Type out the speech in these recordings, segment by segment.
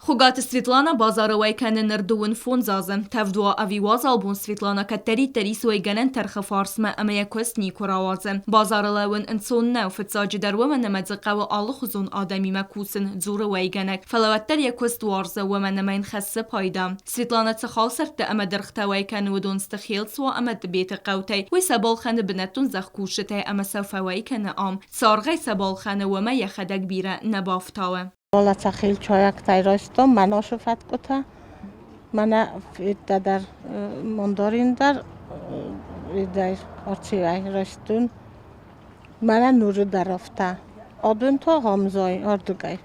Хуыгаты Светлана базары уӕй кӕны ныр 25 азы. Тӕвд уа ӕви уазал бон Светлана кӕддӕриддӕр ис уӕйгӕнӕн тӕрхы фарсмӕ ӕмӕ йӕ куыст никуы рауадзы. Базары лӕууын ӕнцон нӕу, фыццаджыдӕр уымӕн ӕмӕ дзы хъӕуы алыхуызон адӕмимӕ кусын, дзуры уӕйгӕнӕг. Фӕлӕ уӕддӕр йӕ куыст уарзы, уымӕн ӕмӕ йын хӕссы пайда. Светлана цы халсӕрттӕ ӕмӕ дыргътӕ уӕй кӕны, уыдон сты Хелцуа ӕмӕ Тъбеты хъӕутӕй. Уый сӕ балхӕны бынӕттон зӕхкусджытӕй ӕмӕ сӕ фӕуӕй кӕны ам. Цы аргъӕй сӕ балхӕны, уымӕ йӕхӕдӕг бирӕ нӕ бафтауы. Хелцуайӕгтӕй райстон мӕносы фӕткъуытӕ, мӕнӕ дӕр мандарин дӕр арцивӕй райстон. Мӕнӕ нуры дӕр афтӕ. Адон та гъамзай ардыгӕй.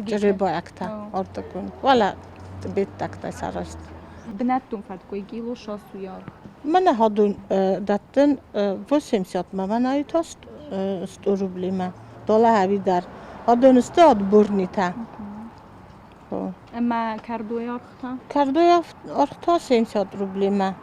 Чъребайӕгтӕ ардыгон. Уӕлӕ беттӕгтӕй сарӕзт. Бынӕттон фӕткъуы кило сасуйар. Мӕнӕ хадон дӕттын 80 мӕ мӕнӕ та 100 рублимӕ. Дола ӕви дӕр. Адон сты отборнитӕ. Ӕмӕ кӕрдойы аргъ та? Кӕрдойы аргъ та 70 рублимӕ.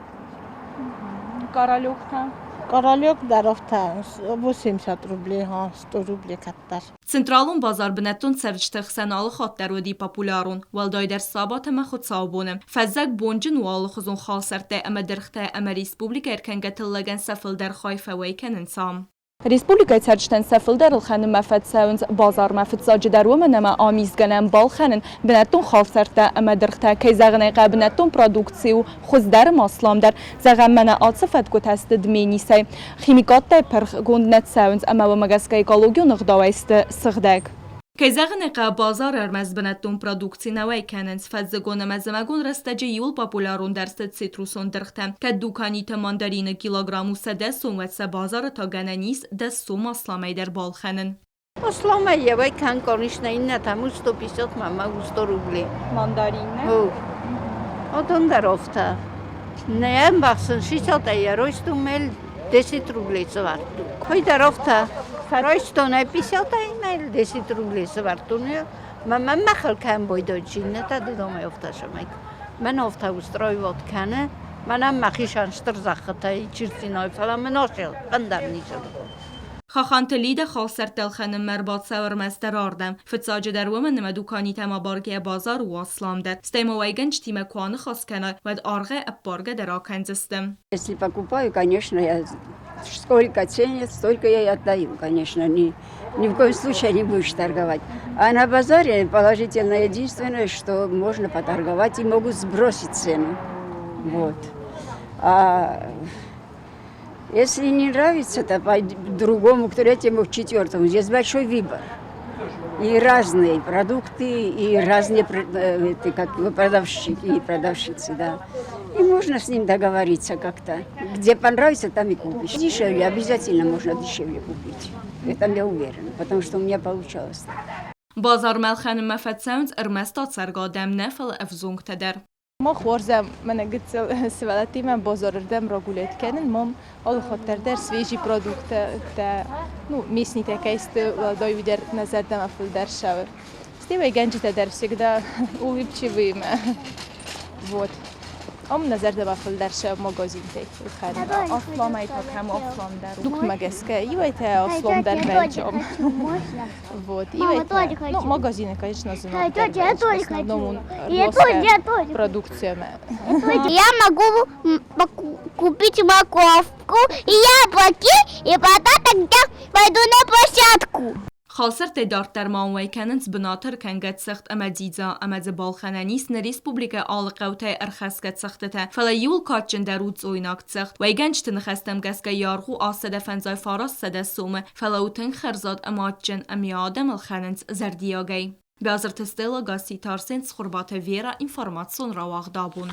Королек та? Королек дӕр афтӕ 80 рублей, 100 рублей кӕддӕр. Централон базар бынӕттон цӕрджыты хсӕн алы хатт дӕр уыди популярон, уӕлдайдӕр сабат ӕмӕ хуыцаубоны. Фӕззӕг бонджын у алыхуызон халсӕрттӕ ӕмӕ дыргътӕ ӕмӕ республикӕ ӕркӕнгӕ тыллӕгӕн сӕ фылдӕр хай фӕуӕй кӕнынц ам. Республикӕйы цӕрджытӕн сӕ фылдӕр ӕлхӕнынмӕ фӕцӕуынц базармӕ, фыццаджыдӕр уымӕн ӕмӕ ам ис гӕнӕн балхӕнын бынӕттон халсӕрттӕ ӕмӕ дыргътӕ. Кӕй зӕгъын ӕй хъӕуы, бынӕттон продукци у хуыздӕр ӕмӕ асламдӕр. Зӕгъӕм, мӕнӕ ацы фӕткъуытӕ сты Дменисӕй. Химикаттӕй пырхгонд нӕ цӕуынц ӕмӕ уымӕ гӕсгӕ экологион ӕгъдауӕй сты сыгъдӕг. Кӕй зӕгъын ӕй хъӕуы, базары ӕрмӕст бынӕттон продукци нӕ уӕй кӕнынц. Фӕззыгон ӕмӕ зымӕгон рӕстӕджы иууыл популярондӕр сты цитрусон дыргътӕ. Кӕд дуканиты мандарины килограмм у 100 сом, уӕд сӕ базары та гӕнӕн ис 10 сом асламӕй дӕр балхӕнын. Асламӕй йӕ уӕй кӕн, конечно, иннӕтӕм у 150, мӕнмӕ у 100 рублей. Мандарин, нӕ? Адон дӕр афтӕ. Нӕ ӕмбӕхсын, 60 йӕ райстон мел 10 рублей сӕвӕрдтон. Хой дӕр афтӕ. Райстон ӕй 50 мел 10 рублей сӕвӕрдтон. Мӕ мӕхыл кӕм байдайдзӕн, иннӕтӕ додомӕй афтӕ сӕмӕй. Мӕн афтӕ устраивать кӕны, мӕнӕн мӕхицӕн стыр зӕххытӕй чырдзинад, фӕлӕ мын асыл ӕндӕр ницы. Хаханты Лидӕ халсӕрттӕ ӕлхӕнынмӕ ӕрбацӕуы ӕрмӕстдӕр ардӕм. Фыццаджыдӕр уымӕн ӕмӕ дуканитӕм абаргӕйӕ базар у асламдӕр. Стӕй ма уӕйгӕнджытимӕ куы аныхас кӕнай, уӕд аргъӕй ӕппаргӕ дӕр акӕндзысты. Если покупаю, конечно, я сколько ценят, столько я и отдаю, конечно, ни, ни в коем случае не будешь торговать. А на базаре положительно единственное, что можно поторговать и могут сбросить цену. Вот. А если не нравится, то пойди к другому, к третьему, к четвертому. Здесь большой выбор. И разные продукты, и разные это, как продавщики и продавщицы, да. И можно с ним договориться как-то. Где понравится, там и купишь. Дешевле, обязательно можно дешевле купить. В этом я уверена, потому что у меня получалось так. Базармӕ ӕлхӕнынмӕ фӕцӕуынц ӕрмӕст ацӕргӕ адӕм нӕ, фӕлӕ ӕвзонгтӕ дӕр. Мах уарзӕм мӕнӕ гыццыл сывӕллӕттимӕ базарырдӕм рагулет кӕнын. Мам алыхатт дӕр свежий продукттӕ, ну, мяснитӕ кӕй сты, уӕлдай уый дӕр нӕ зӕрдӕмӕ фылдӕр цӕуы. Стӕй уӕйгӕнджытӕ дӕр всегда улыбчивыимӕ. Вот. Ам нӕ зӕрдӕмӕ фылдӕр цӕуы магазинтӕй ӕлхӕнын. Асламӕй та кӕм асламдӕр у? Дукмӕ гӕсгӕ иуӕйтӕ асламдӕр бӕлчъом. Вот. И Мама, тоже ну, хочу. магазины, конечно, Я зынаргъдӕр тоже в основном он хочу. Я тоже, я тоже. продукциями. Я могу купить морковку и яблоки, и потом тогда пойду на площадку. Халсартӕй дарддӕр ма уӕй кӕнынц бынаты ӕркӕнгӕ цыхт ӕмӕ дзидза ӕмӕ дзы балхӕнӕн ис нӕ республикӕйы алы хъӕутӕй ӕрхӕсгӕ цӕгъдтытӕ, фӕлӕ иууыл кадджындӕр у цъойнаг цыхт. Уӕйгӕнджыты ныхӕстӕм гӕсгӕ йӕ аргъ у 759 сомы, фӕлӕ у тынг хӕрзад ӕмӕ адджын, ӕмӕ йӕ адӕм ӕлхӕнынц зӕрдиагӕй. Биазырты Стелла, Гасситы Арсен, Цхуырбаты Вера, информацион рауагъд абон.